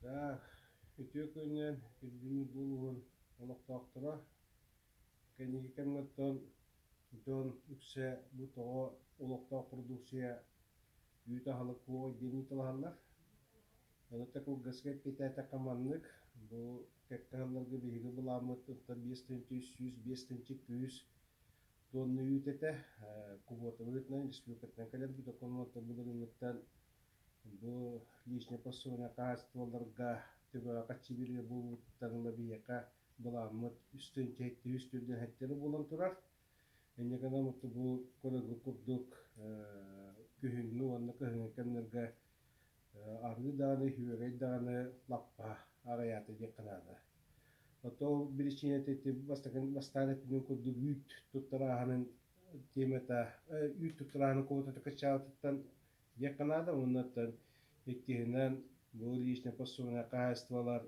Так, үтүө күнүнэн күндү Ньурба улууһун олохтоохторо. Кэнники кэмҥэ оттон дьон үксэ бу тоҕо олохтоох продукция үүт аһылык куоҕай диэн ыйыталаһаллар. Ону да кылгаска эппиэтээтэххэ маннык, бу кэккэ сылларга биһиги былааммыт оттон 5 305 күүс тонна үүт этэ. Квота быһыытынан республикаттан кэлэрбит докумуонтан былырыыҥҥыттан Бу личнэй пособие хаһаайыстыбаларга төбөҕө хаччы буолбуттан ыла биһиэхэ былааммыт үс тыһыынча үс төрдүн хэттэрэ буолан турар. Инньэ гынан бу көрөргүт курдук күһүҥҥү уонна кыһыҥҥы кэмнэргэ арыы даҕаны, үөгэй даҕаны лаппа аҕыйаата диэххэ наада. Оттон ол биричиинэтэ ити бастакы бастаан эппитим курдук үүт туттарааһынын темата үүт туттарааһынын квотата кыччаабытыттан диэххэ наада уонна оттон иккиһинэн бу личнэй пособийнай хаһаайыстыбалар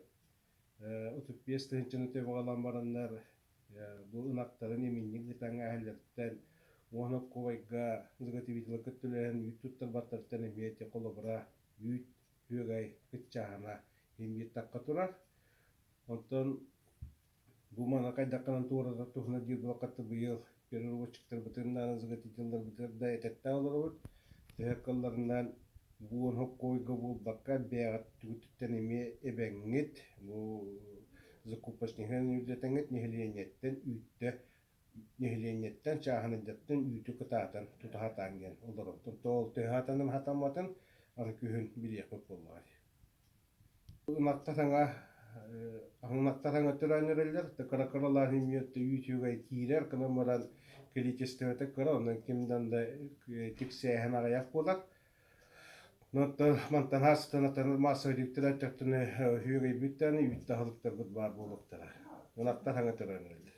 35 тыһыынчаны төбөҕө бараннар бу ынахтарын эминньик ыытаҥҥа уон оккубайга заготовителы кытта үлэлэһэн үүт туттарбаттарыттан эмиэ ити холобура үүт үөгэй кыччааһына имиир тахха турар. Онтон Бу маны хайдаххынан туоратар туһунан диир буолаххата быйыл перерывочиктарбытын заготовителларбытыгар да этэттээх олоробут. Төһө кыалларынан бу уон хоккуойга буолбакка бэйэҕит түгүтүттэн эмиэ эбэҥҥит, бу закупочниһын үрдэтэҥҥит нэһилиэнньэттэн үүттэ нэһилиэнньэттэн чааһынайдартан үүтү кытаатан тута сатаан диэн олоробут. Онтон ол төһө сатанан сатамматын аны күһүн билиэхпит буоллаҕа дии. Ынахта саҥа аһымматтар саҥа төрөөн эрэллэр, кыра-кыралаан мүөттэ үүт үөгэй киирэр, гынан баран количествота кыра, онон ким да тиксээһин аҕыйах буолар. Оттон мантан хаастан массовиктар өттөктөнө үөгэйбүттэн үүт таһылыктарбыт баар буолуохтара. Ынахтар саҥа төрөөн эрэллэр.